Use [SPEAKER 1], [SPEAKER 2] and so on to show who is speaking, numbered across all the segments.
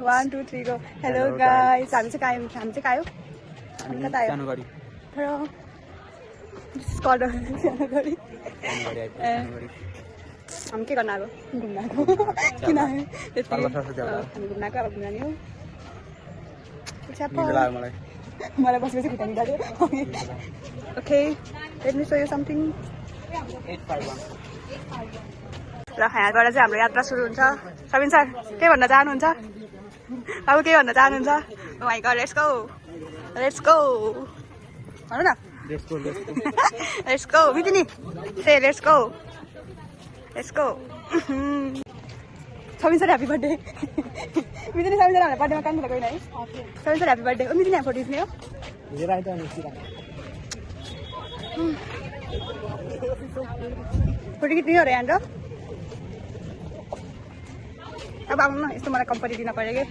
[SPEAKER 1] 1 2 3 go. Hello guys. हामी चाहिँ कायौ हामी कता आयो तर स्कॉडर हम के गर्न आएको घुम्न आएको किन आयो त्यति हामी घुम्न आएको अब घुम्न हो मलाई बसेपछि खुट्टा निकाल्यो okay let me show you something ल यहाँबाट चाहिँ हाम्रो यात्रा सुरु हुन्छ सबिन सर के भन्न चाहनुहुन्छ बाबु के भन्न चाहनुहुन्छ oh my God let's go भन्नु न लेट्स गो मितिनी से let's go Sabin sir happy birthday मितिनी सबिन सर हाम्रो बर्थडेमा काम गरेको होइन है Sabin sir happy birthday oh मितिनी फोटो खिच्ने हो फोटो खिच्ने हो र यहाँ अब आउनु न यस्तो मलाई कम्पनी दिन पऱ्यो कि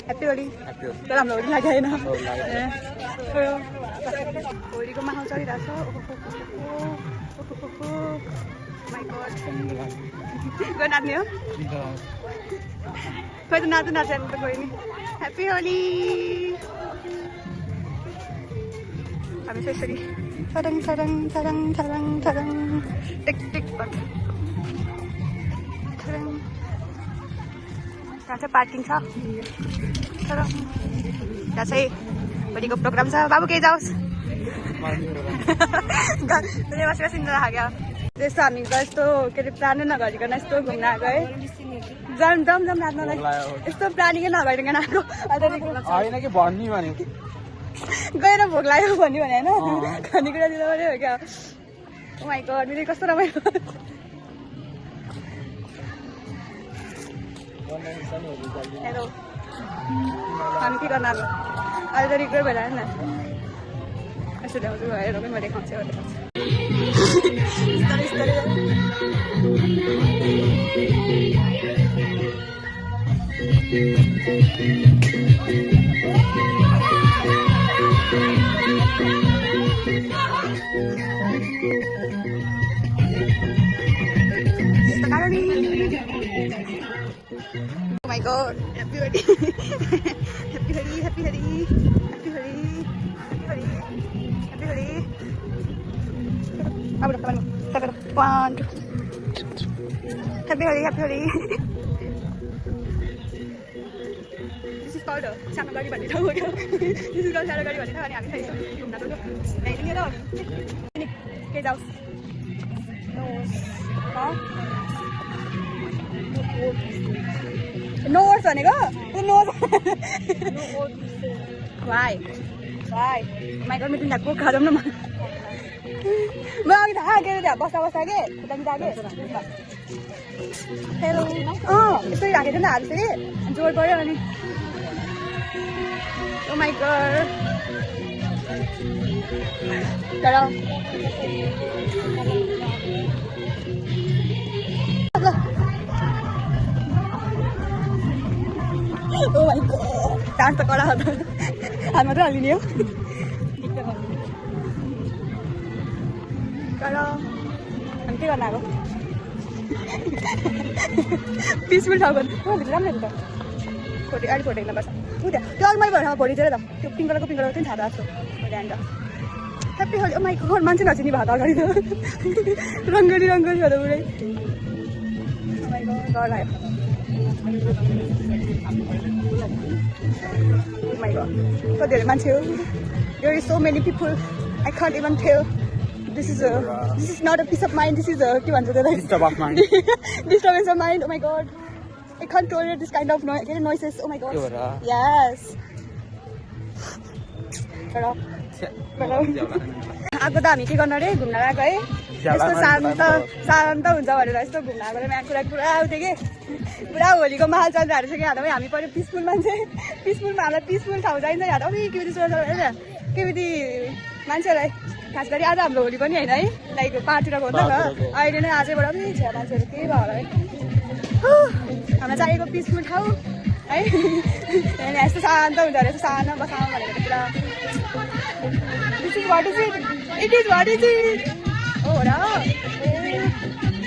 [SPEAKER 1] ह्याप्पी होली तर हाम्रो होली लागेन होलीको माहौल चलिरहेको छ नाच्ने हो खोइ त नाच्नु त कोही नि ह्याप्पी होली हामी चाहिँ यसरी सरङ सरङ सरङ सरङ सरङ टिक टिक यहाँ चाहिँ पार्किङ छ तर यहाँ चाहिँ भोलिको प्रोग्राम छ बाबु केही जाओस् बसी राख्यो त्यस्तो हामी त यस्तो के अरे प्लानै नगरिकन यस्तो घुम्न आएको है जाउँ नाच्नलाई यस्तो प्लानिङै नगरिकन आएको गएर भोक लाग्यो भन्यो भने होइन खानेकुरा दिनु पऱ्यो हो क्या ओ माइ गॉड मेरो कस्तो रमाइलो हेलो हामी के गर्न अब अहिले त रिक्वेस्ट भइरहेको न यसो ल्याउँछु हेर पनि म देखाउँछु Oh my god, happy Holi. Happy Holi, happy Holi. Happy Holi. Happy Holi. Happy Holi. Abre, come on. One, two. Happy Holi, happy Holi. This is called Sano Gari Bani Thaw. This is called Sano Gari Bani Thaw. अनि हामी चाहिँ घुम्न गएको नहीं लिएर हो नि के जाऊ नो वर्ड्स भनेको no why my god meeting को खाजम न म अघि थाहा के त्यहाँ बस्दा के खुट्टा के हेलो यसरी राखेको थियो नि हाल्छ कि जोड पऱ्यो अनि ओ माइ गॉड तर ओ माइ गॉड डान्स त कडा हो त हात मात्रै हल्लिने हो तर हामी के गर्न आएको पिसफुल ठाउँ गर्नु भित्र राम्रो नि त फोटो अहिले फोटो हेर्नुपर्छ उ त्यहाँ त्यो अघि मैले भएर फोटो चाहिँ त त्यो पिङ्क कलरको चाहिँ थाहा जस्तो फोटो अन्त happy Holi oh my god मान्छे नचिनी भएको अगाडि त रङ्गली छ त पुरै ओ माइ गॉड डर लाग्यो Oh my god. So there are so many people. I can't even tell. This is not a peace of mind. This is a disturb of mind. Disturbance of mind. Oh my god. I can't tolerate this kind of noises. Oh my god. Yes. आएको त हामी के गर्न रे घुम्न गएको है यस्तो शान्त हुन्छ भनेर यस्तो घुम्न आएको यहाँ कुरा पुरा आउँथ्यो कि पुरा होलीको माहौल चलिरहेको छ कि हातमा हामी पऱ्यो पिसफुल मान्छे पिसफुलमा हामीलाई पिसफुल ठाउँ चाहिन्छ यहाँ अबि के बिति सोच होइन के बिति मान्छेलाई खास गरी आज हाम्रो होली पनि होइन है लाइक पार्टीतिर हुन्छ नि अहिले नै आजैबाट पनि छ मान्छेहरू केही भयो होला है हामीलाई चाहिएको पिसफुल ठाउँ है यस्तो शान्त हुन्छ अरे यस्तो शान्त बसाउँ भनेर पुरा This is what is it? It is what is it? Oh, no.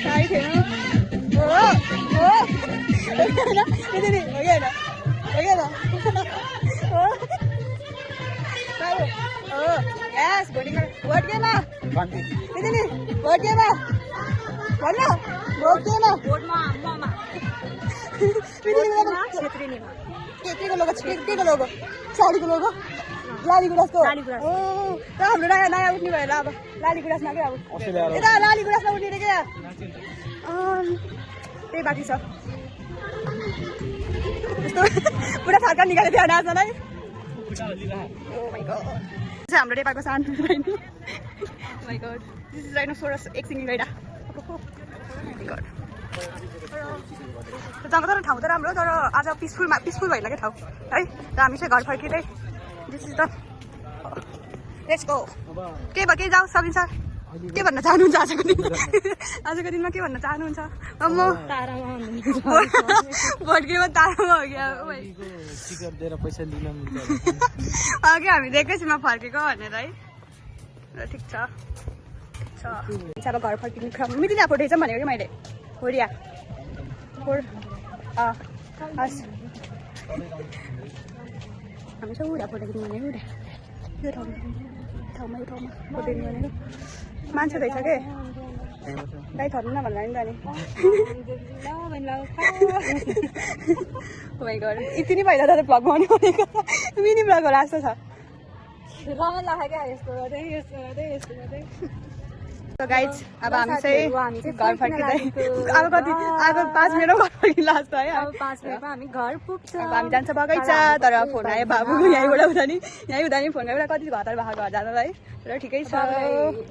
[SPEAKER 1] Right here. Oh. Okay, yes voting vote केमा नि भोट केमा भन्न भोट केमा केको लोगो केको लोगो साडीको लोगो लाली गुराँसको त हाम्रो नयाँ नयाँ उठ्ने भयो ल अब लाली गुराँसमा क्या अब यता लाली गुराँसमा उठ्ने रे क्या त्यही बाँकी छ यस्तो पुरा छर्का निकालेको थियो नाच्नलाई हाम्रो नेपालको सानो डाइनोसोरस एकछिन गइरा जग्गा तर ठाउँ त राम्रो तर आज पिसफुल भएन क्या ठाउँ है र हामी चाहिँ घर फर्किँदै this is the let's go के भयो के जाऊ सकिन्छ के भन्न चाहनुहुन्छ आजको दिनमा के भन्न चाहनुहुन्छ म भड्केमा तारामा हो क्या अघि हामी एकैछिनमा फर्केको भनेर है र ठिक छ अब घर फर्किने क्रम मितिना फोटो छ भनेको कि मैले होरिया हस् हामी चाहिँ उडा फोटो खिच्नु भनेको उडा यो ठाउँमा फोटो खिच्नु भनेको मान्छे रहेछ के गाई थर्नु न भन्दा नि त नि यति नै पहिला त भ्लग बनाउने भनेको मिनी भ्लग होला जस्तो छ रमाइलो लाग्यो क्या यस्तो गर्दै गाइज अब हामी चाहिँ घर फर्किँदै अब कति अब 5 मिनटमा घर फर्किनु लाग्छ है अब 5 मिनटमा हामी घर पुग्छ अब हामी जान्छ बगैँचा तर फोन आयो बाबुको यहीँबाट हुँदा नि फोन गरेर कति घर घर जाँदा है र ठिकै छ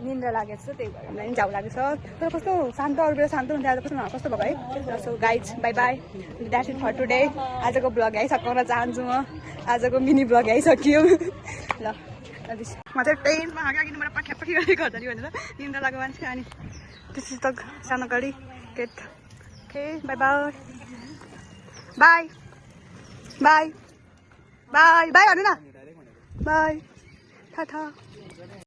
[SPEAKER 1] निन्द्रा लागेको छ त्यही भएर हामीलाई जाउ लागेको छ तर कस्तो शान्त अरू बेला शान्त हुन्थ्यो आज कस्तो भएको है so guys bye bye that's it for today आजको ब्लग यहीँ सकाउन चाहन्छु म आजको मिनी ब्लग यहीँ सकियो ल म चाहिँ ट्रेनमा अगाडिबाट पठ्यापट्टि गरेको हुन्छ नि भनेर निन्द्रा लाग्यो मान्छे अनि दिस इज द सानो गरी get okay bye bye bye bye bye bye भन्नु न बाई टाटा